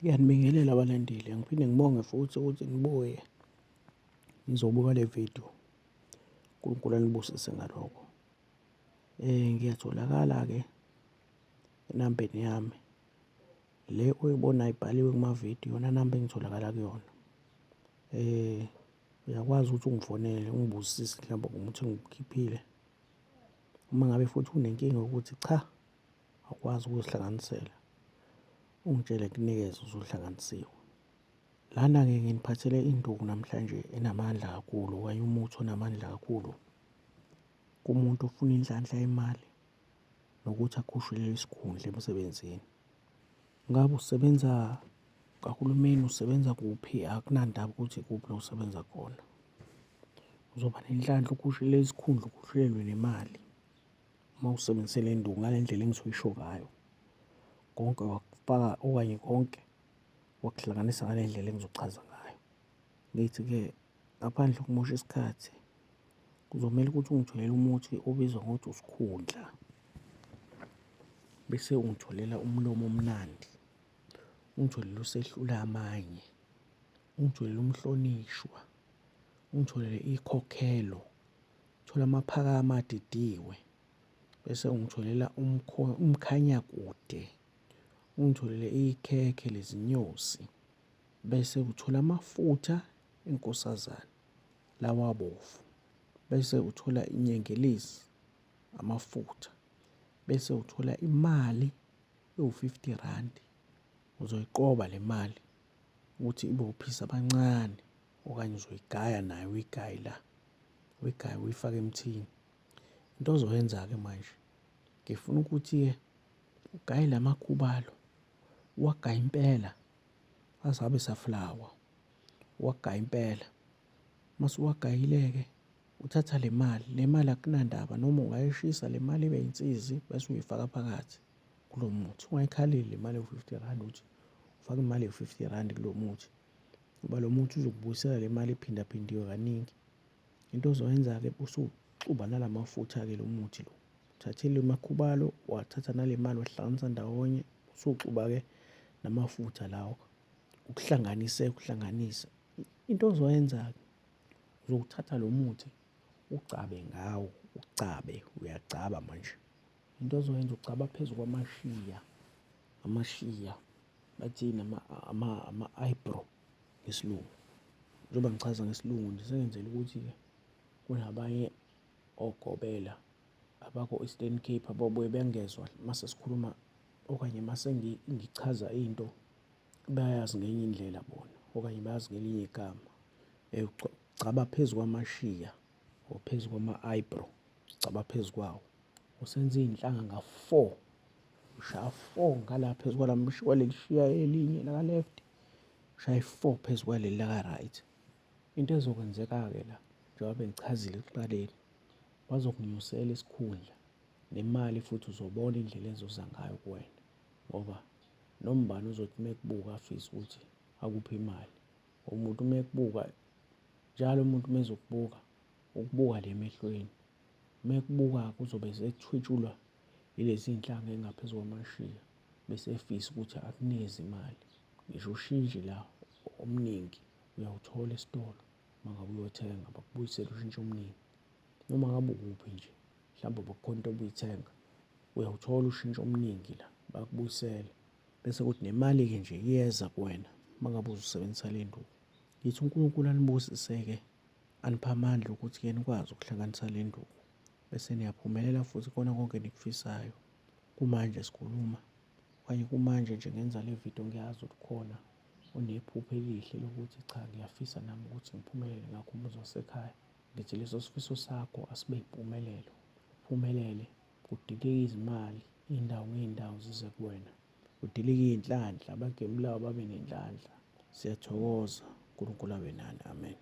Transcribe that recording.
Ngiyanibingelela abalandeli, ngiphinde ngibonge futhi ukuthi nibuye nizobuka le video. UNkulunkulu anibusise ngalokho. Ngiyatholakala-ke enambeni yami le oyibonayo ibhaliwe kuma-video, iyona namba engitholakala kuyona. Uyakwazi ukuthi ungifonele ungibuzisise mhlawumbe ngomuthi engiwukhiphile. Uma ngabe futhi unenkinga yokuthi cha, awukwazi ukuzihlanganisela, ungitshele ngikunikeze usuhlanganisiwe. Lana-ke nginiphathele induku namhlanje enamandla kakhulu okanye umuthi onamandla kakhulu kumuntu ofuna inhlanhla yemali nokuthi akhushulelwe isikhundla emsebenzini. Ngabe usebenza kahulumeni, usebenza kuphi, akunandaba ukuthi kuphi la usebenza khona. Uzoba nenhlanhla ukhushulelwe isikhundla, ukhushulelwe nemali uma usebenzise le nduku ngale ndlela engizoyisho ngayo. Konke wakufaka okanye konke wakuhlanganisa ngale ndlela engizochaza ngayo. Ngithi-ke ngaphandle kokumosha isikhathi, kuzomele ukuthi ungitholele umuthi obizwa ngokuthi usikhundla, bese ungitholela umlomo omnandi, ungitholele usehlula amanye, ungitholele umhlonishwa, ungitholele ikhokhelo, uthole amaphakama adidiwe, bese ungitholela umkhanyakude, ungitholele ikhekhe lezinyosi, bese uthola amafutha enkosazane lawa abovu, bese uthola inyengelezi amafutha, bese uthola imali ewu-50 rand. Uzoyiqoba le mali ukuthi ibe uphisa abancane okanye uzoyigaya nayo, uyigaye la, uyigaye uyifake emthini. Into ozoyenza-ke manje, ngifuna ukuthi-ke ugaye la makhubalo, uwagaye impela aze abe safulawa, uwagaye impela. Mase uwagayile-ke uthatha le mali, le mali akunandaba noma ungayishisa le mali ibe insizi bese uyifaka phakathi kulo muthi. Ungayikhaleli le mali ewu-50 rand ukuthi ufake imali ewu-50 rand kulo muthi, ngoba lo muthi uzokubuyisela le mali iphindaphindiwe kaningi. Into ozoyenza-ke usuxuba nalamafutha-ke lo muthi lo, uthathile amakhubalo wathatha nale mali wahlanganisa ndawonye, usuxuba-ke namafutha lawo, ukuhlanganise ukuhlanganise. Into ozoyenza-ke uzowuthatha lo muthi ugcabe ngawo, ugcabe, uyagcaba manje. Into ozoyenza ugcaba phezu kwamashiya, amashiya bathini ama-eyebrow ngesilungu. Njengoba ngichaza ngesilungu nje sengenzela ukuthi-ke kunabanye ogobela abako-Eastern Cape ababuye bengezwa mase sikhuluma okanye mase ngichaza into, bayazi ngenye indlela bona okanye bayazi ngelinye igama. Ugcaba phezu kwamashiya or phezu kwama-eyebrow, ugcaba phezu kwawo. Usenza iy'nhlanga nga-four, ushaya four ngala phezu kwaleli shiya elinye laka-left, ushaye four phezu kwaleli laka-right. Into ezokwenzeka-ke la, njengoba bengichazile ekuqaleni, bazokunyusela isikhundla nemali futhi uzobona indlela ezoza ngayo kuwena, ngoba noma ubani uzothi uma ekubuka afise ukuthi akuphe imali. Umuntu uma ekubuka njalo, umuntu uma ezokubuka ukubuka le emehlweni, uma ekubuka kuzobe sekuthwetshulwa yilezi iy'nhlanga ey'ngaphezu kwamashiya, bese efisa ukuthi akunikeze imali. Ngisho ushintshi la omningi uyawuthola esitolo uma ngabe uyothenga, bakubuyisele ushintshi omningi. Noma ngabe ukuphi nje, mhlawumbe bekukhona into obuyithenga, uyawuthola ushintshi omningi la, bakubuyisele. Bese kuthi nemali-ke nje iyeza kuwena uma ngabe uzosebenzisa le nduku. Ngithi uNkulunkulu anibusise-ke, aniphe amandla ukuthi-ke nikwazi ukuhlanganisa le nduku, bese niyaphumelela futhi kona konke enikufisayo. Kumanje sikhuluma okanye kumanje nje ngenza le video, ngiyazi ukuthi khona onephupho elihle lokuthi cha, ngiyafisa nami ukuthi ngiphumelele ngakho umuzi wasekhaya. Ngithi leso sifiso sakho asibe impumelelo, uphumelele, kudilike izimali iy'ndawo ngey'ndawo zize kuwena, kudilike iy'nhlanhla, abagemulayo babe nenhlanhla. Siyathokoza, uNkulunkulu abe nani, amen.